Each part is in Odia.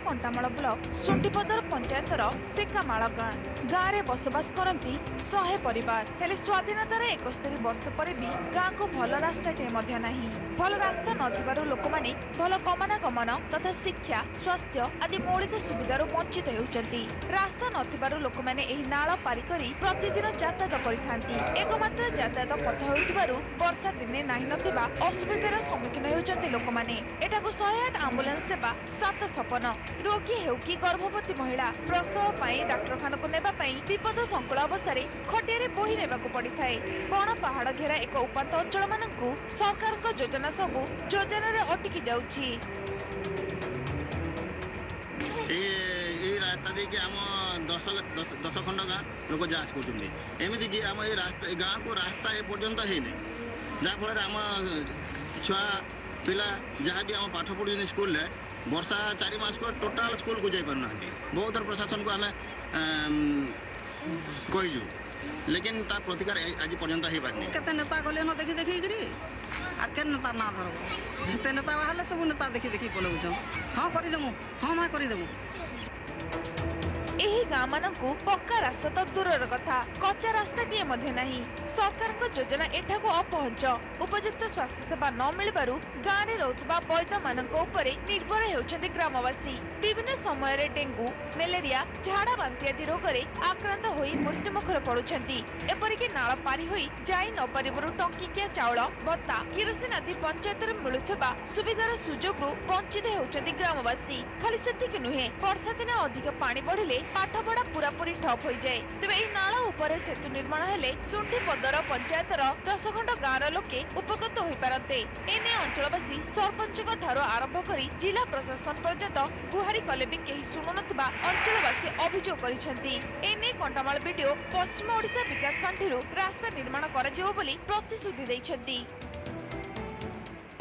କଣ୍ଟାମାଳ ବ୍ଲକ ଶୁଣ୍ଠିପଦର ପଞ୍ଚାୟତର ସେକାମାଳ ଗାଁ। ଗାଁରେ ବସବାସ କରନ୍ତି 100 ପରିବାର। ହେଲେ ସ୍ୱାଧୀନତାର 71 ବର୍ଷ ପରେ ବି ଗାଁକୁ ଭଲ ରାସ୍ତାଟିଏ ମଧ୍ୟ ନାହିଁ। ଭଲ ରାସ୍ତା ନଥିବାରୁ ଲୋକମାନେ ଭଲ ଗମନାଗମନ ତଥା ଶିକ୍ଷା, ସ୍ୱାସ୍ଥ୍ୟ ଆଦି ମୌଳିକ ସୁବିଧାରୁ ବଞ୍ଚିତ ହେଉଛନ୍ତି। ରାସ୍ତା ନଥିବାରୁ ଲୋକମାନେ ଏହି ନାଳ ପାରି କରି ପ୍ରତିଦିନ ଯାତାୟାତ କରିଥାନ୍ତି। ଏକମାତ୍ର ଯାତାୟାତ ପଥ ହେଉଥିବାରୁ ବର୍ଷା ଦିନେ ନାହିଁ ନଥିବା ଅସୁବିଧାର ସମ୍ମୁଖୀନ ହେଉଛନ୍ତି ଲୋକମାନେ। ଏଠାକୁ 108 ଆମ୍ବୁଲାନ୍ସ ସେବା ସାତ ସପନ। ରୋଗୀ ହେଉ କି ଗର୍ଭବତୀ ମହିଳା, ପ୍ରସବ ପାଇଁ ଡାକ୍ତରଖାନାକୁ ନେବା ପାଇଁ ବିପଦ ସଂକୁଳ ଅବସ୍ଥାରେ ଖଟିଆରେ ବୋହି ନେବାକୁ ପଡିଥାଏ। ବଣ ପାହାଡ଼ ଘେରା ଏକ ଉପାନ୍ତ ଅଞ୍ଚଳମାନଙ୍କୁ ସରକାରଙ୍କ ଯୋଜନା ସବୁ ଯୋଜନାରେ ଅଟକି ଯାଉଛି। ଏଇ ରାସ୍ତା ଦେଇକି ଆମ 10 ଖଣ୍ଡ ଗାଁ ଲୋକ ଯାଆସ କରୁଛନ୍ତି। ଏମିତିକି ଆମ ଏଇ ରାସ୍ତା ଗାଁକୁ ରାସ୍ତା ଏପର୍ଯ୍ୟନ୍ତ ହେଇନାହିଁ, ଯାହାଫଳରେ ଆମ ଛୁଆ ପିଲା ଯାହା ବି ଆମ ପାଠ ପଢ଼ୁଛନ୍ତି ସ୍କୁଲରେ, ବର୍ଷା 4 ମାସକୁ ଟୋଟାଲ ସ୍କୁଲକୁ ଯାଇପାରୁନାହାନ୍ତି। ବହୁତ ଥର ପ୍ରଶାସନକୁ ଆମେ କହିଛୁ, ଲେକିନ୍ ତା ପ୍ରତିକାର ଆଜି ପର୍ଯ୍ୟନ୍ତ ହେଇପାରିନି। କେତେ ନେତା ଗଲେନ ଦେଖି ଦେଖିକିରି, ଆର୍ କେନ୍ ନେତା ନା ଧରବ? ଯେତେ ନେତା ବାହାରିଲେ ସବୁ ନେତା ଦେଖି ଦେଖି ପଲଉଛନ୍। ହଁ କରିଦେମୁ, ହଁ ମା କରିଦେମୁ। ଏହି ଗାଁମାନଙ୍କୁ ପକ୍କା ରାସ୍ତା ତ ଦୂରର କଥା, କଚ୍ଚା ରାସ୍ତାଟିଏ ମଧ୍ୟ ନାହିଁ। ସରକାରଙ୍କ ଯୋଜନା ଏଠାକୁ ଅପହଞ୍ଚ। ଉପଯୁକ୍ତ ସ୍ୱାସ୍ଥ୍ୟସେବା ନ ମିଳିବାରୁ ଗାଁରେ ରହୁଥିବା ବୈଦ୍ୟମାନଙ୍କ ଉପରେ ନିର୍ଭର ହେଉଛନ୍ତି ଗ୍ରାମବାସୀ। ବିଭିନ୍ନ ସମୟରେ ଡେଙ୍ଗୁ, ମ୍ୟାଲେରିଆ, ଝାଡ଼ା ବାନ୍ତି ଆଦି ରୋଗରେ ଆକ୍ରାନ୍ତ ହୋଇ ମୃତ୍ୟୁମୁଖରେ ପଡୁଛନ୍ତି। ଏପରିକି ନାଳ ପାରି ହୋଇ ଯାଇ ନ ପାରିବାରୁ ଟଙ୍କିକିଆ ଚାଉଳ, ଭତ୍ତା, କିରୋସିନ ଆଦି ପଞ୍ଚାୟତରେ ମିଳୁଥିବା ସୁବିଧାର ସୁଯୋଗରୁ ବଞ୍ଚିତ ହେଉଛନ୍ତି ଗ୍ରାମବାସୀ। ଖାଲି ସେତିକି ନୁହେଁ, ବର୍ଷା ଦିନେ ଅଧିକ ପାଣି ବଢିଲେ ପାଠପଢା ପୁରାପୁରି ଠପ୍ ହୋଇଯାଏ। ତେବେ ଏହି ନାଳ ଉପରେ ସେତୁ ନିର୍ମାଣ ହେଲେ ଶୁଣ୍ଠିପଦର ପଞ୍ଚାୟତର 10 ଖଣ୍ଡ ଗାଁର ଲୋକେ ଉପକୃତ ହୋଇପାରନ୍ତେ। ଏନେଇ ଅଞ୍ଚଳବାସୀ ସରପଞ୍ଚଙ୍କ ଠାରୁ ଆରମ୍ଭ କରି ଜିଲ୍ଲା ପ୍ରଶାସନ ପର୍ଯ୍ୟନ୍ତ ଗୁହାରି କଲେ ବି କେହି ଶୁଣୁନଥିବା ଅଞ୍ଚଳବାସୀ ଅଭିଯୋଗ କରିଛନ୍ତି। ଏନେଇ କଣ୍ଟାମାଳ ବିଡିଓ ପଶ୍ଚିମ ଓଡ଼ିଶା ବିକାଶ ପାଣ୍ଠିରୁ ରାସ୍ତା ନିର୍ମାଣ କରାଯିବ ବୋଲି ପ୍ରତିଶ୍ରୁତି ଦେଇଛନ୍ତି।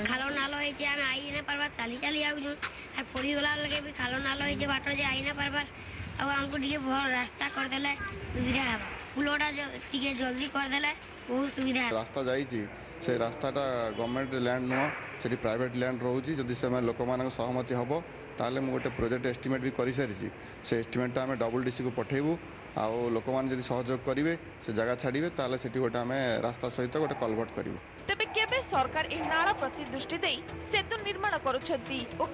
ଖାଲ ନାଲ ହେଇଛି, ଆମେ I ନାଇଁ ପାରବାର, ଚାଲି ଚାଲି ଯାଉଛୁ। ଆର୍ ପଡ଼ିଗଲା ବେଳକେ ବି ଖାଲ ନାଲ ହେଇছে ବାଟ ଯେ I ନାଇଁ ପାରବାର। ଆଉ ଆମକୁ ଟିକେ ଭଲ ରାସ୍ତା କରିଦେଲେ ସୁବିଧା ହେବ। ପୁଲଟା ଟିକେ ଜଲ୍ଦି କରିଦେଲେ ବହୁତ ସୁବିଧା ହେବ। ରାସ୍ତା ଯାଇଛି, ସେ ରାସ୍ତାଟା ଗଭର୍ଣ୍ଣମେଣ୍ଟ ଲ୍ୟାଣ୍ଡ ନୁହଁ, ସେଠି ପ୍ରାଇଭେଟ ଲ୍ୟାଣ୍ଡ ରହୁଛି। ଯଦି ସେମାନେ ଲୋକମାନଙ୍କ ସହମତି ହେବ, ତାହେଲେ ମୁଁ ଗୋଟେ ପ୍ରୋଜେକ୍ଟ ଏଷ୍ଟିମେଟ୍ ବି କରିସାରିଛି। ସେ ଏଷ୍ଟିମେଟ୍ଟା ଆମେ ଡବଲ୍ ଡିସିକୁ ପଠେଇବୁ, ଆଉ ଲୋକମାନେ ଯଦି ସହଯୋଗ କରିବେ, ସେ ଜାଗା ଛାଡ଼ିବେ, ତାହେଲେ ସେଠି ଗୋଟେ ଆମେ ରାସ୍ତା ସହିତ ଗୋଟେ କଲଭର୍ଟ କରିବୁ। ତେବେ କେବେ ସରକାର ଏହି ନାଳ ପ୍ରତି ଦୃଷ୍ଟି ଦେଇ ସେତୁ ନିର୍ମାଣ କରୁଛନ୍ତି ଓ